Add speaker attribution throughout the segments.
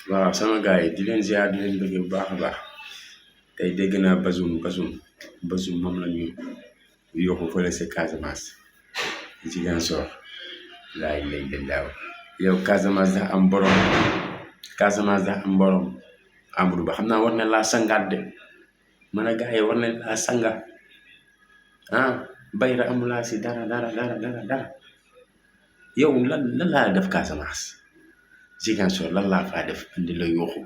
Speaker 1: waaw sama gars yi di leen ziar di leen bëgg bu baax a baax tey dégg naa Bazoum moom la ñu yóbbu fële si Casamance Ziguinchor laay lay de daaw yow Casamance dax am borom Amadou Ba xam naa war na laa sangaat de man a gars yi war nañ laa sanga bayra amulaa si dara yow lan laa def Casamance Ziguinchor lan laa faa def andi la yooxu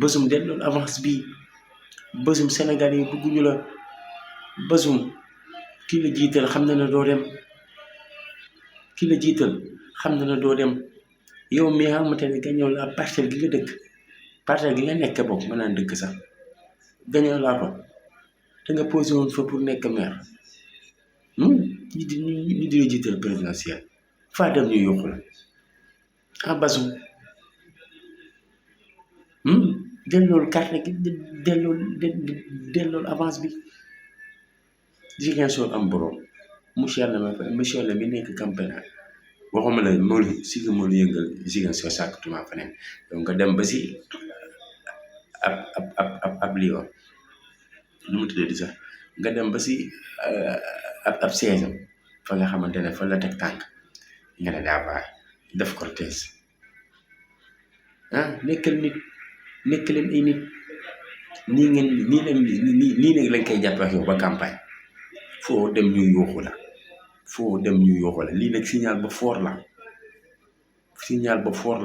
Speaker 1: Bazoum dellool avance bi Bazoum Sénégal yi bëgguñu la Bazoum ki la jiital xam na ne doo dem yow mi nga xamante ne gañoo laa parcelle gi nga dëkk parcelle gi nga nekk bokk mën naan dëkk sax gañoo laa fa te nga posé woon fa pour nekk maire ñi di la jiital présidentiel faa dem ñu yokku la Bazoum dellool carte gi dellool avance bi Ziguinchor am borom monsieur le mi nekk campagne waxuma la moolu si nga moolu yëngal Ziguinchor sàkkatuma feneen donc nga dem ba si ab lii wax nu mu tuddee di sax nga dem ba si ab siège am fa nga xamante ne fa la teg tànk nga ne daa baax def cortège nekk leen ay nit nii lañ koy jàppe ak yow ba campagne foo dem ñu yooxu la lii nag signal ba fort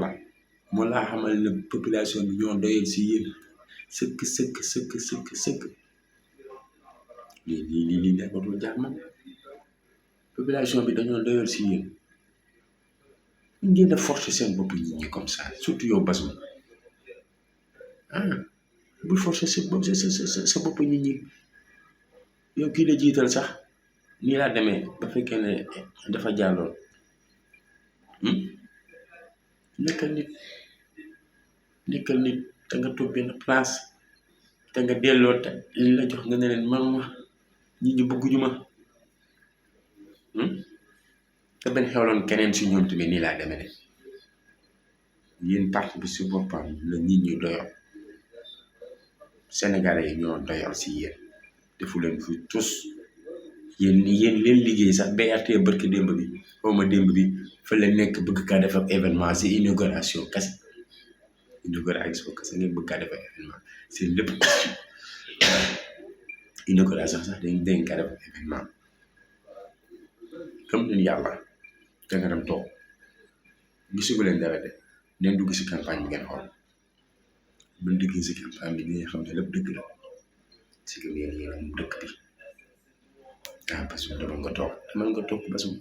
Speaker 1: la moo laa xamal ne population bi ñoo doyal si yéen sëkk lii nekkatul jàmm population bi dañoo doyal si yéen ngeen a forcer seen bopp nit ñi comme ça surtout yow Bazoum bul forcer sa bopp nit ñi yow kii la jiital sax nii laa demee ba fekkee ne dafa jàlloon nekkal nit te nga toog benn place te nga delloo te li la jox nga ne leen man ma nit ñi bëgguñu ma te benn xewloon keneen si ñoom tamit nii laa demee de yéen parti bi si boppam la nit ñi doyoo Sénégalais yi ñoo doyal si yéen defu leen fi tous yéen leen liggéey sax BRT barki démb bi xawma démb bi fa la nekk bëgg kaa def ak événement si inauguration kese ngeen bëgg kaa def ak événement c'est lépp inauguration sax dañ kaa def ak événement comme leen yàlla da nga dem toog gisugu leen dara de neen dugg si campagne bi ngeen xool buñ duggee si campagne bi nga xam ne lépp dëgg la si que yéen moom dëkk bi Bazoum demal nga toog Bazoum